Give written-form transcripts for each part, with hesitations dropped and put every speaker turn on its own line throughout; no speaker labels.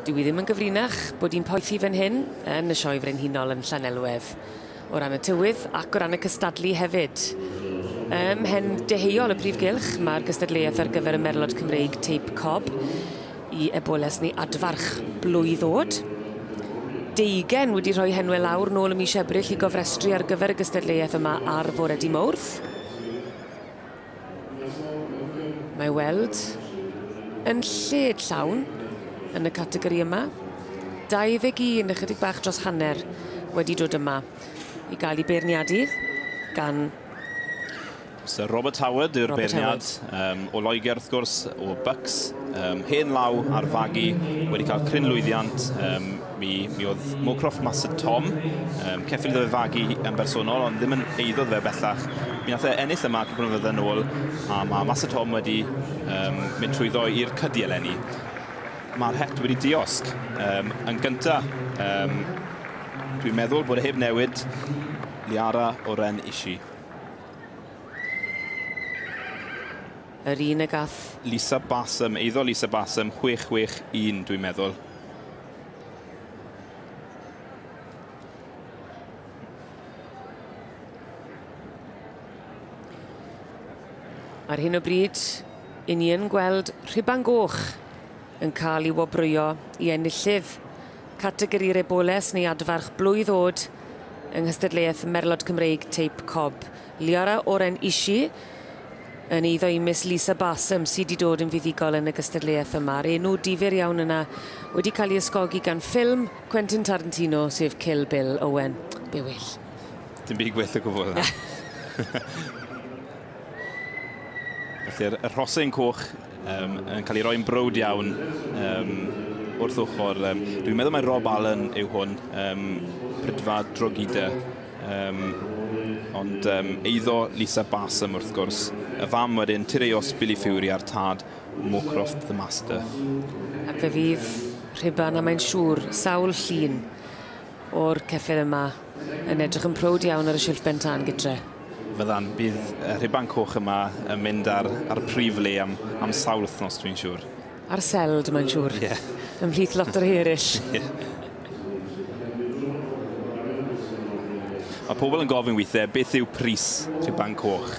Dyw i ddim yn gyfrinach bod hi'n poethi fan hyn yn y Sioe Frenhinol yn Llanelwedd, o ran y tywydd ac o ran y cystadlu hefyd. Ym mhen deheuol y prif gylch, mae'r gystadleuaeth ar gyfer y Merlod Cymreig Teip Cob i eboles neu adfarch blwydd oed. Deugen wedi rhoi henwe lawr nôl ym mis Ebrill i gofrestru ar gyfer y gystadleuaeth yma ar fore dy Mawrth. Mae weld yn lled llawn yn y categori yma. 21, ychydig bach dros hanner, wedi dod yma i gael ei beirniadu gan
Sir Robert Howard yw'r beirniad o Loegr wrth gwrs, o Bucks. Hen law ar fagu, wedi cael cryn lwyddiant. Mi oedd Moorcroft Master Tom, ceffyl iddo fe fagu yn bersonol, ond ddim yn eiddo iddo fe bellach. Mi nath e ennill yma cwpl o flynyddoedd yn ôl, a mae Master Tom wedi mynd trwyddo i'r cydi eleni. Mae'r het wedi diosg. Yn gynta, dwi'n meddwl bod e heb newid, Liara Oren Ishi.
Yr un y gath.
Lisa Bassam, eiddo Lisa Bassam, 661 dwi'n meddwl.
Ar hyn o bryd, i ni yn gweld Rhuban Goch yn cael ei wobrwyo i enillydd categori'r Eboles neu adfarch blwydd oed yng nghystadleuaeth Merlod Cymreig Teip Cob. Liara Oren Ishi yn eiddo i Miss Lisa Bassam sydd wedi dod yn fuddugol yn y gystadleuaeth yma. A'r enw difyr iawn yna wedi cael ei ysgogi gan ffilm Quentin Tarantino, sef Kill Bill. Owen, be well?
Dim byd gwell o gwbl na. Felly'r y rhosyn coch yn cael ei roi'n browd iawn wrth ochr. Dwi'n meddwl mai Rob Allen yw hwn, Prydfa Drogheda. Ond eiddo Lisa Bassam wrth gwrs. Y fam wedyn, Tyreos Billy Fury a'r tad Moorcroft the Master.
Ac fe fydd rhuban, a mae'n siŵr, sawl llun o'r ceffyl yma yn edrych yn prowd iawn ar y silff ben tân gytre.
Fyddan, bydd y rhuban coch yma yn mynd ar, ar prif le am, am sawl wythnos dwi'n siŵr.
Ar seld, mae'n siŵr.
Ie. Yeah.
Ymhlith lot o'r eraill.
Ie. Mae pobl yn gofyn weithiau, beth yw pris rhuban coch?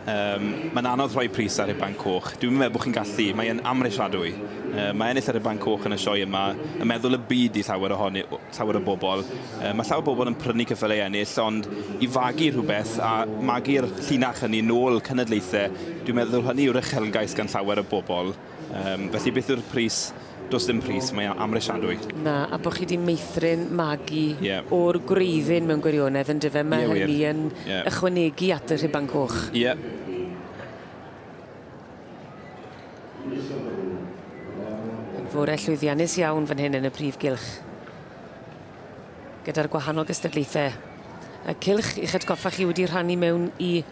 Mae'n anodd rhoi pris ar rhuban coch. Dwi'n meddwl bod chi'n gallu, mae'n amhrisiadwy. Mae ennill y rhuban coch yn y sioe yma yn meddwl y byd i llawer ohoni, llawer o bobl. Mae llawer o bobl yn prynu ceffylau ennill, ond i fagu rhywbeth a magu'r llinach hynny nôl cenedlaethau, dwi'n meddwl hynny yw'r uchelgais gan llawer o bobl. Felly beth yw'r pris? Does dim pris, mae amhrisiadwy.
Na, a bod chi 'di meithrin, magu yeah. o'r gwreiddyn mewn gwirionedd yn dyfe, mae yeah, hynny yn yeah. ychwanegu at y rhuban coch.
Ie. Yeah.
Yn fore llwyddiannus iawn fan hyn yn y prif gylch. Gyda'r gwahanol gystadlaethau. Y cylch i'ch atgoffa chi wedi rhannu mewn i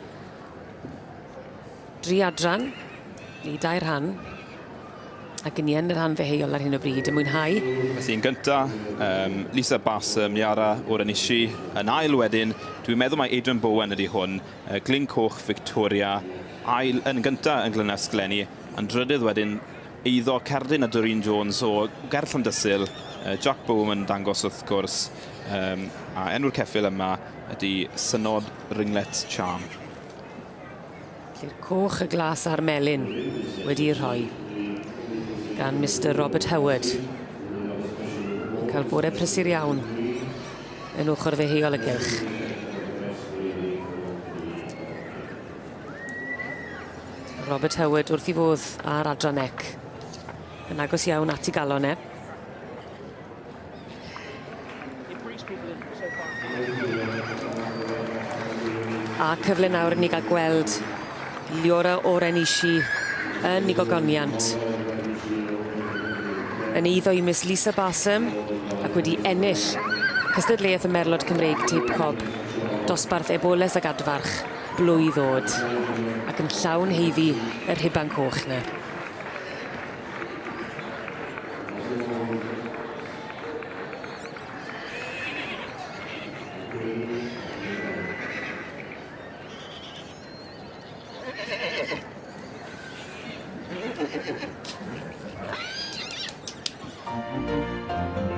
dri adran, neu dair rhan, ac yn ni yn y rhan ddeheuol ar hyn o bryd, yn mwynhau.
Felly yn gynta, Lisa Bassam, Yara Oranishi, yn ail wedyn, dwi'n meddwl mai Adrian Bowen ydy hwn, Glyn Coch Victoria, ail, yn gynta yn Glynasg Glenni, yn drydydd wedyn, eiddo Cerdyn a Doreen Jones o Ger Llandysul, Jack Bowman yn dangos wrth gwrs, a enw'r ceffyl yma ydy Synod Ringlet Charm.
Felly'r coch, y glas a'r melyn wedi'u rhoi gan Mister Robert Howard. Yn cael bore prysur iawn yn ochr ddeheuol y gylch. Robert Howard wrth i fodd ar adran ec. Yn agos iawn at i galon e. A cyfle nawr i ni ga'l gweld Liora Orenishi yn 'i gogoniant. Yn eiddo i Miss Lisa Bassam ac wedi ennill cystadleuaeth y Merlod Cymreig Teip Cob, dosbarth Eboles ag Adfarch, blwydd o'd, ac yn llawn haeddu y rhuban coch 'na.
Thank you.